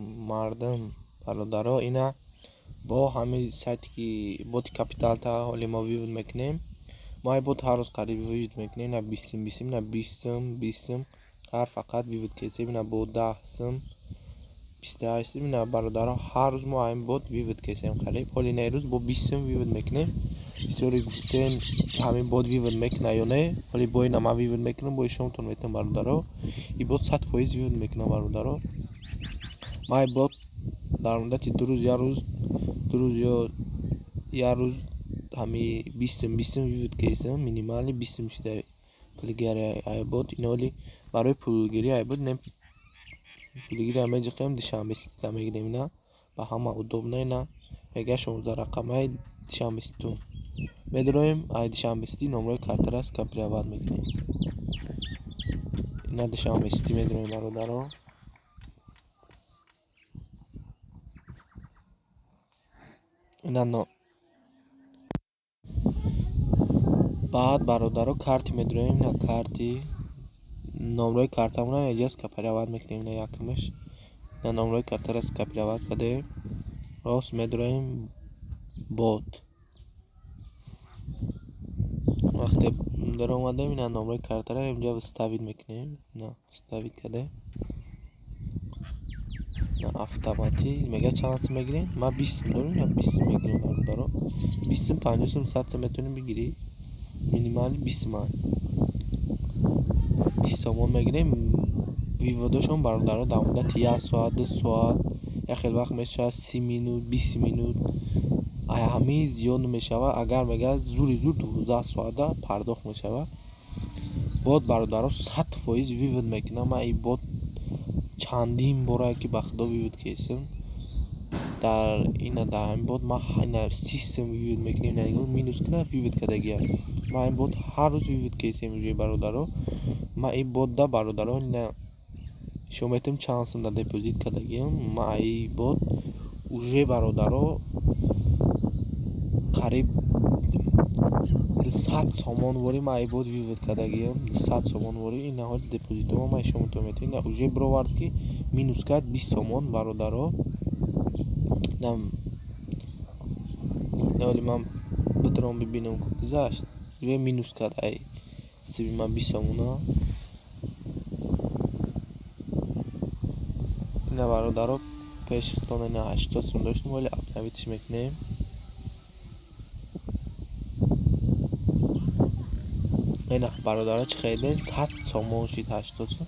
Мардум, бародаро, ина бо ҳамин сайте ки боти капиталта ҳоли мо вывод мекунем. Мо ай бот ҳар рӯз қариб вывод мекунем, ина 20 сум, 20 сум, ина 20 сум, 20 сум, ҳар фақат вывод кесем, ина бо 10 сум, 28 сум, ина, бародаро, ҳар рӯз мо ҳамин бот вывод кесем қариб. Ҳоли ина рӯз бо 20 сум вывод мекунем. Бисёре гуфтем, ҳамин бот вывод мекуна ё не. Ҳоли бо ина ман вывод мекунам, бо ишонтон метавонам, бародаро. И бот 100% вывод мекунам, бародаро. Ман ай бот дар муддати 2 рӯз, як рӯз, 2 рӯз ё як рӯз ҳами 20 сум, 20 сум вывод кесам, минимальный 20 сум шида пулгири ай бот. Ин ҳоли барои пулгирӣ ай бот не, пулгирӣ меҷиқем, Душанбе Ситида мегирем, ина ба ҳама удобно. Ина мега 16 рақамаи Душанбе Ситу медроем, ай Душанбе Сити номрои картара скопировать мекунем. Ина Душанбе Сити медроем, бародаро. Ина но баъд, бародаро, карти медроем, ина карти номрои картамона иҷа скопировать мекунем. Ина якумаш, ина номрои картара скопировать кардем, рост медроем бот. Вақте даромадем, ина номрои картара инҷа вставить мекунем. Ина вставить кардем, ина автоматӣ мега чанд сум мегирем. Ман 20 сум дорем, ина 20 сум мегирем, бародаро. 20 сум, 50 сум, 100 сум метавонем бигирӣ, минимальный 20 сум, 20 сомон мегирем. Вывод ошон, бародаро, дар муддати як соат, 2 соат, як хел вақт мешавад 30 минут, 20 минут, ай ҳамин зиёд мешавад. Агар мега зури зур 12 соата пардохт мешавад. Бот, бародаро, 100% вывод мекунам. Ман ин бот чандин бора ки ба худо вывод кесам дар ина, дар ҳамин бот ман ина 30 сум вывод мекунем, ина нигоҳ, минус кунад, вывод кардагия. Ман ин бот ҳар рӯз вывод кесем уже, бародаро. Ман ин ботда, бародаро, ина нишон метавонем чанд сум дар депозит кардагиам. Ман ай бот уже, бародаро, қариб 200 сомон ворӣ ман ай бот вывод кардагиам, 200 сомон ворӣ. Ина ҳоли депозитома ман нишон метавонем. Ина уже бировард ки минус кард 20 сомон, бародаро. Ина ҳоли ман бидаром, бибинам, гузашт, уже минус кард ай ҳисоби ман 20 сомона. Ина, бародаро, пеши худтон ина 80 сум доштем, ҳоли обновить ш мекунем. Ина, бародаро, чӣ харидем? 100 сомон шид 80 сум.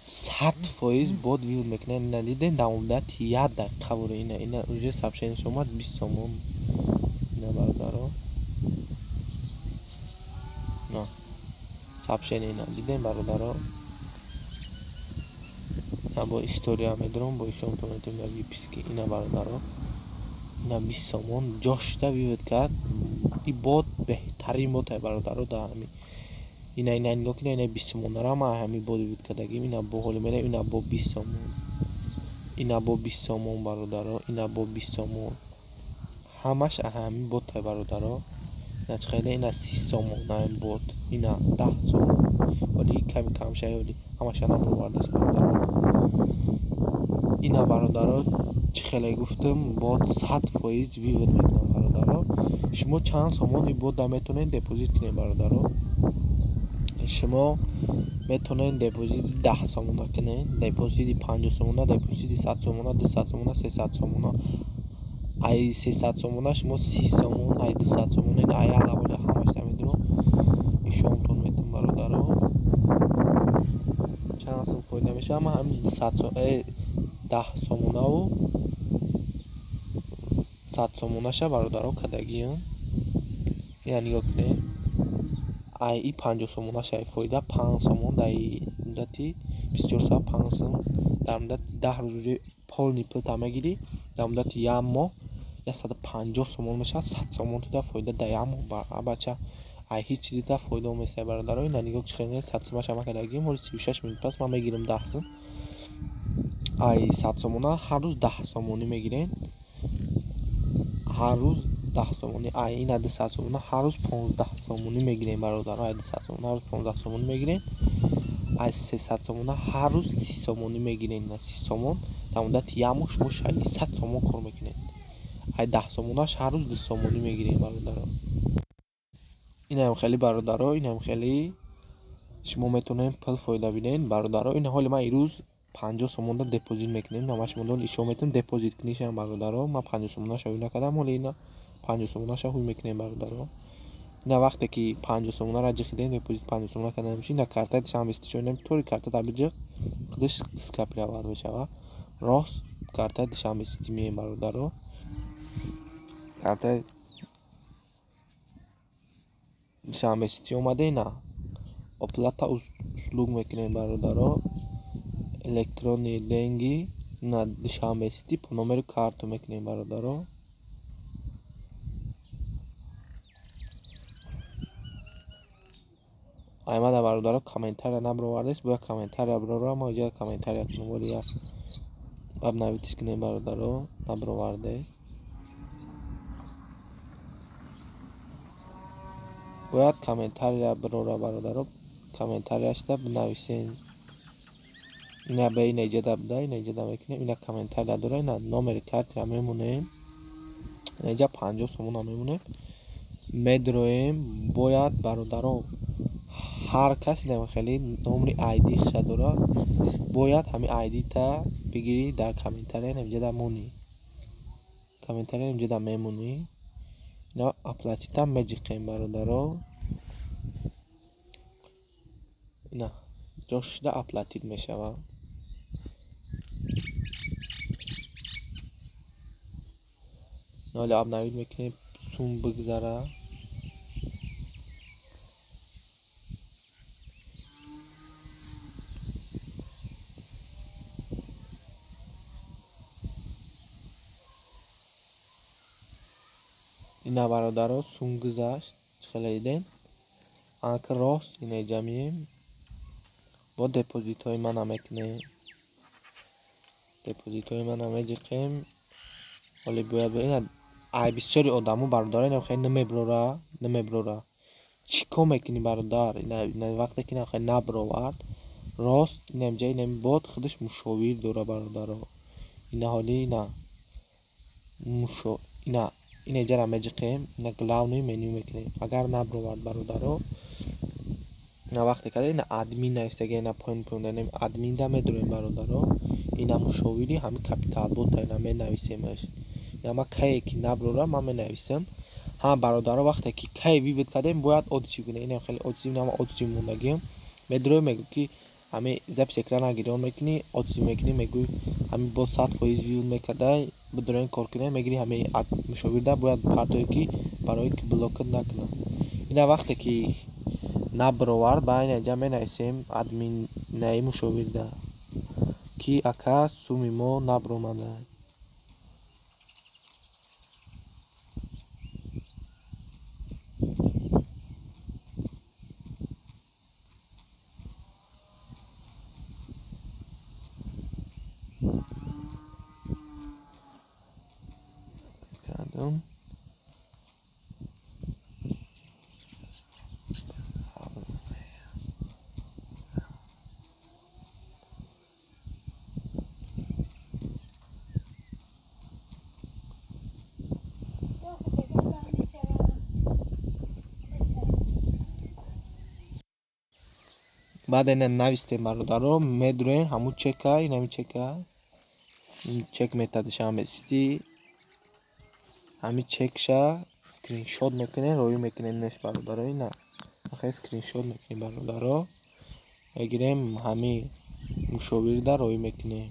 100% бот вывод мекунад. Ина дидем, дар муддати як дақиқа буро. Ина уже сообщение ш омад, 20 сомон. Ина, бародаро, на сообщение, ина дидем, бародаро. Ина бо история медорам, бо ишонтон метавонем выписки. Ина, бародаро, ина 20 сомон ҷошта вывод кард. И бот беҳтарин бот, бародаро, дар ҳамин. Ина нигоҳ кунед, ина 20 сомонара ман ҳамин бот вывод кардагим. Ина бо ҳоли мерем, ина бо 20 сомон, ина бо 20 сомон, бародаро, ина бо 20 сомон, ҳамаш ҳамин ботай, бародаро. Ина чӣ хеле, ина 30 сомон ҳамин бот, ина 10 сомон, ҳоли ками кам шай, ҳоли ҳамаша набаровардааст, бародаро. Ина, бародаро, чӣ хеле гуфтам, бот 100% вывод мекунам, бародаро. Шумо чанд сомони ботда метавонед депозит кунед, бародаро? Шумо метавонед депозити 10 сомона кунед, депозити 50 сомона, депозити 100 сомона, 200 сомона, 300 сомона. Ай 300 сомона шумо 30 сомон, ай 200 сомона, ай алаволи ҳамаш намедонам, ишонтон метавон, бародаро, чанд сум фоида мешавад. Ман ҳамин 10 сомонаву 100 сомонаша, бародаро, кардагиам. Ина нигоҳ кунед, ай и 50 сомонаша фоида 5 сомон дар муддати 24 соат, 5 сум дар муддати 10 рӯз. Уже полный пулта мегирӣ, дар муддати як моҳ 150 сомон мешавад. 100 сомон туда фоида дар як моҳ, бача, ай ҳеҷ чизи да фоида месай, бародаро. Ина нигоҳ, чӣ хеле 100 сумаша ман кардагиам. Ҳоли 36 минут пас ман мегирам 10 сум. Ай 100 сомона ҳар рӯз 10 сомонӣ мегирем, ҳар рӯз 10 сомонӣ. Ай ина 200 сомона ҳар рӯз 15 сомонӣ мегирем, бародаро. Ай 200 сомона ҳар рӯз 15 сомонӣ мегирем. Аз 300 сомона ҳар рӯз 30 сомонӣ мегиред. 30 сомон дар муддати як моҳ шумо 600 сомон кор мекунед. Ай 10 сомонаш ҳар рӯз 2 сомонӣ мегиред бародаро. Инам хеле бародаро, инам хеле шумо метавонед пул фоида бинед бародаро. Ин ҳоли ман ирӯз 50 сомонда депозит мекунем. Намаш мондол ишо метавонем депозит кунишам бародаро. Ман 50 сомонаша ҳуй накардам, ҳоли ина 50 сомонаша ҳуй мекунем бародаро. Ина вақте ки 50 сомонара ҷихидем, депозит 50 сомона карда меши, ина картаи Душанбе Сити чоинем, тори карта дар биҷиқ худаш скопировать мешава. Рост картаи Душанбе Сити меем бародаро. Картаи Душанбе Сити омада, ина оплата услуг мекунем бародаро. Электронные деньги на Душанбе Сити по номеру карту мекунем бародаро. Аймада бародаро комментария набровардест, бояд комментария бирорам, мо иҷа комментария кунем, вале я обновитиш кунем бародаро, набровардест. Бояд комментария бирора бародаро, комментарияшда бинависен. Ина ба ина иҷада буда, ина иҷада мекунем, ина комментария дора, ина номери картира мемонем, ина иҷа 50 сомона мемонем, медроем. Бояд бародаро ҳар кас ина хеле номери айди хиша дора, бояд ҳамин айдита бигирӣ дар комментария, ина иҷада монӣ, комментария иҷада мемонӣ, ина оплатита меҷиқем бародаро. Ина ҷошда оплатит мешава. Ҳоло обновит мекунем, сум бигзара. Ина бародаро сум гузашт, чӣ хеле дидем. Анка рост ина иҷа меем, бо депозитҳои мана мекунем, депозитҳои мана меҷиқем. Ҳоле бояд ина ай бисёри одамо бародаро ина хеле намеброра, намеброра. Чӣ кор мекунӣ бародар? Ина вақте ки ина хеле набровард, рост ина иҷа ина бот худаш мушовир дора бародаро. Ина ҳоли ина мушо ина ина иҷара меҷиқем, ина главный меню мекунем. Агар набровард бародаро, ина вақте када ина админ навистага, ина поин поин данем админда медроем бародаро. Ина мушовири ҳамин капитал бота ина менависемаш. Ина ма кае ки наброра ман менависам. Ҳа бародаро вақте ки кае вывод кардем бояд отзив кунем. Ина хеле отзив, ина ма отзив мондагием. Медроем, мегӯ ки ҳамин запись экрана гирён мекунӣ, отзив мекунӣ, мегӯй ҳамин бот 100% вывод мекардай, бидроем кор кунем, мегирӣ ҳамин мушовирда бояд партое ки барои ки блокат накунад. Ина вақте ки набровард, ба ина иҷа менависем админаи мушовирда ки ака суми мо набромада. Кардам. Баъд ина навистем бародаро, медроем ҳамун чека, инами чека, чек мета Душанбе Сити, ҳамин чекша скриншот мекунем, роӣ мекунем неш бародаро. Ина хеле скриншот мекунем бародаро, мегирем ҳамин мушовирда роӣ мекунем.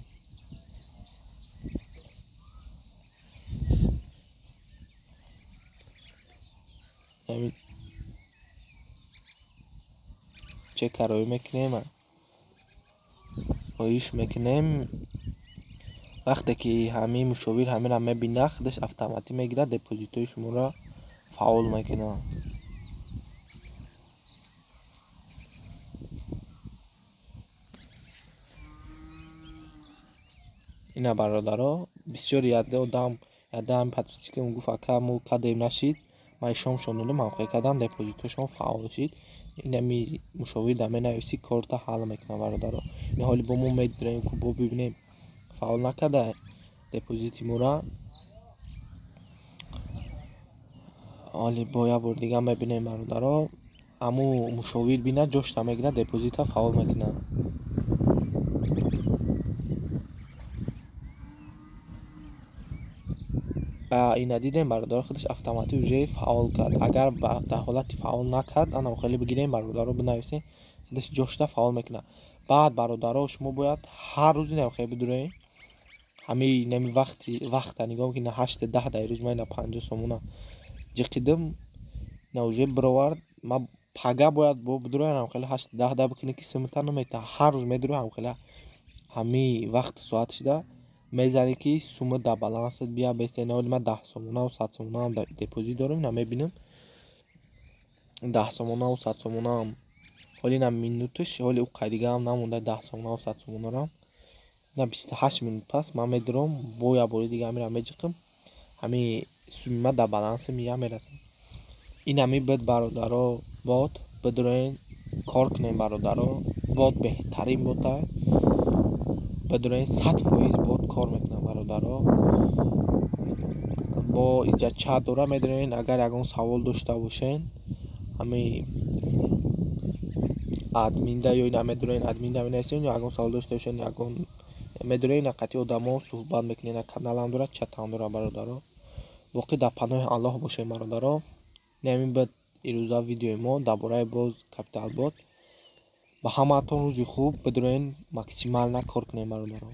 Ҳамин чека роӣ мекунем, роиш мекунем. Вақте ки ҳамин мушовир ҳаминро мебинад, худаш автоматӣ мегирад, депозитҳои шуморо фаъол мекунад. Ина бародаро, бисёр яде одам, яде ҳамин подписчикам гуфт ака мо кадем нашид, ман ишомшон додам, ҳамхоҳӣ кардам, депозитҳошон фаъол шид. Инами мушовир да менависӣ, корта ҳал мекунад, бародаро. Ин ҳоли бо мо медурем, ку бо бибинем, фаъол накарда депозити мора. Ҳоли бо як бор дига мебинем, бародаро. Аму мушовир бина, ҷошта мегирад, депозита фаъол мекунад. Ина дидем, бародаро, худаш автоматӣ уже фаъол кард. Агар дар ҳолати фаъол накард, ана хеле бигирем, бародаро, бинависем, худаш ҷошта фаъол мекунад. Баъд, бародаро, шумо бояд ҳар рӯз ина хеле бидурем. Ҳамин нами вақти вақта нигоҳ ки на 8:10 дар рӯз ман ина 50 сомона ҷиқидим, ина уже бировард. Ма пага бояд бо бидуроям хеле 8:10 да бикунӣ, ки сумита намета. Ҳар рӯз медуроям хеле ҳамин вақти соат шида мезанӣ, ки сума дар балансат бия беста. Ина ҳоли ман 10 сомонаву 100 сомонаам депозит дорам, ина мебинам 10 сомонаву 100 сомонаам. Ҳоли ина минуташ, ҳоли ӯ қайдигаам намонда 10 сомонаву 100 сомонарам. Ина 28 минут пас ман медурам, бо як бори дига ҳамира меҷиқам, ҳамин суми ма дар баланси мия мерасад. Ин ҳами буд, бародаро, бот. Бидуроен, кор кунем, бародаро. Бот беҳтарин бота. Бидуроен, 100% бот кор мекунад, бародаро. Бо инҷа чат дора, медонед, агар ягон савол дошта бошен, ҳами админда ё ина медонед, админда менависен, ё ягон савол дошта бошен, ягон медонед, ина қатъи одамо суҳбат мекунед. Ина каналам дорад, чатам дорад, бародаро. Боқӣ дар паноҳи Аллоҳ бошед, бародаро. Ин буд ирӯза видеои мо дар бораи боз капитал бот. Ба ҳамаатон рӯзи хуб. Бидурен, максимально кор кунем, бародаро.